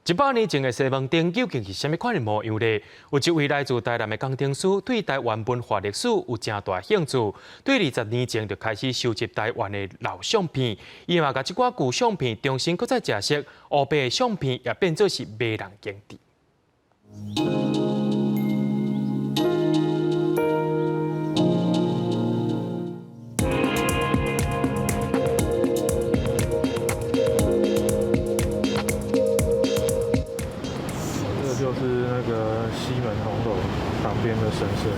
100年前的西門町究竟是啥物款的模樣咧？有一位來自台南的工程師，對台灣文化歷史有誠大興趣，對20年前就開始收集台灣的老相片。伊嘛共這寡舊相片重新閣再成色，烏白的相片也變做是迷人景致。就是那個西門紅樓旁邊的神社。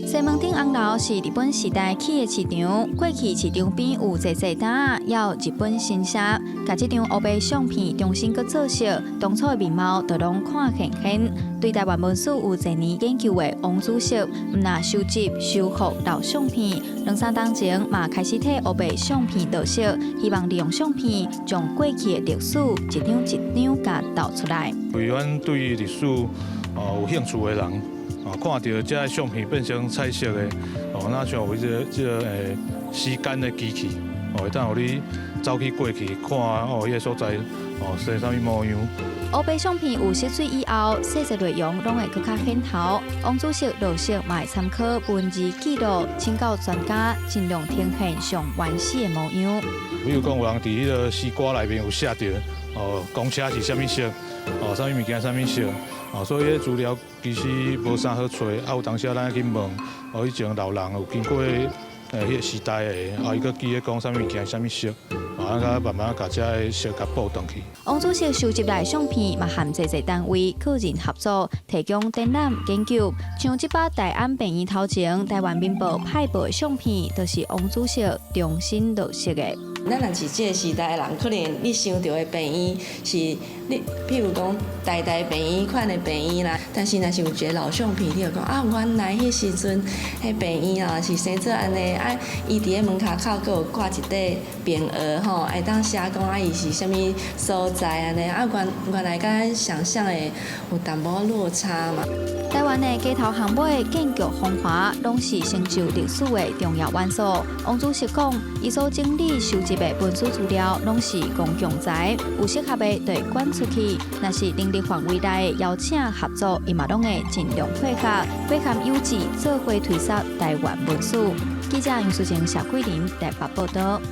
西門町紅樓是日本時代起的市場，過去市場邊有濟濟搭仔，猶有日本神社，共這張烏白相片重新閣做色，當初的面貌就攏看現現。對台灣文史有濟年研究的王主席，毋但收集修復老相片，兩三冬前嘛開始替烏白相片著色，希望利用相片將過去的歷史一張一張共抖出來。為阮對歷史哦有興趣的人，哦看著這个相片變成彩色的，哦，若像有這個時間的機器，哦，會當予你走去過去看哦，彼个所在哦是啥物模樣。烏白相片有色水以後，細節內容攏會閣較顯頭。王主席陸續嘛會參考文字記錄，請教專家，盡量呈現上原始的模樣。比如講，有人佇彼个絲瓜內面有寫著，哦，公車是啥物色，哦，啥物物件啥物色，哦，所以彼資料其實無啥好揣，啊，有當時咱去問，哦，以前老人有經過彼个時代的，啊，伊閣記得講啥物物件啥物色，啊，咱閣慢慢共這个色共補轉去。王主席收集來的相片，嘛和濟濟單位個人合作，提供展覽研究。像這擺大安病院頭前台灣民報派報的相片，就是王主席重新著色的。咱若是這个時代的人，可能你想著的病院是你，譬如講台大病院款的病院啦。但是若是有一个老相片，你就講啊，原來彼時陣彼病院啊是生做按呢，啊，伊佇咧門跤口閣有掛一塊匾額吼，會當寫講啊，伊是啥物所在按呢，啊，原來佮咱想像的有淡薄落差嘛。台灣的街頭巷尾建築風華，攏是成就歷史的重要元素。王主席講，伊所整理收集的文史資料，攏是公共財，有適合的就會捐出去。若是能力範圍內邀請合作，伊嘛攏會盡量配合，配合有志做伙推捒台灣文史。記者楊淑晴、謝桂林台北報道。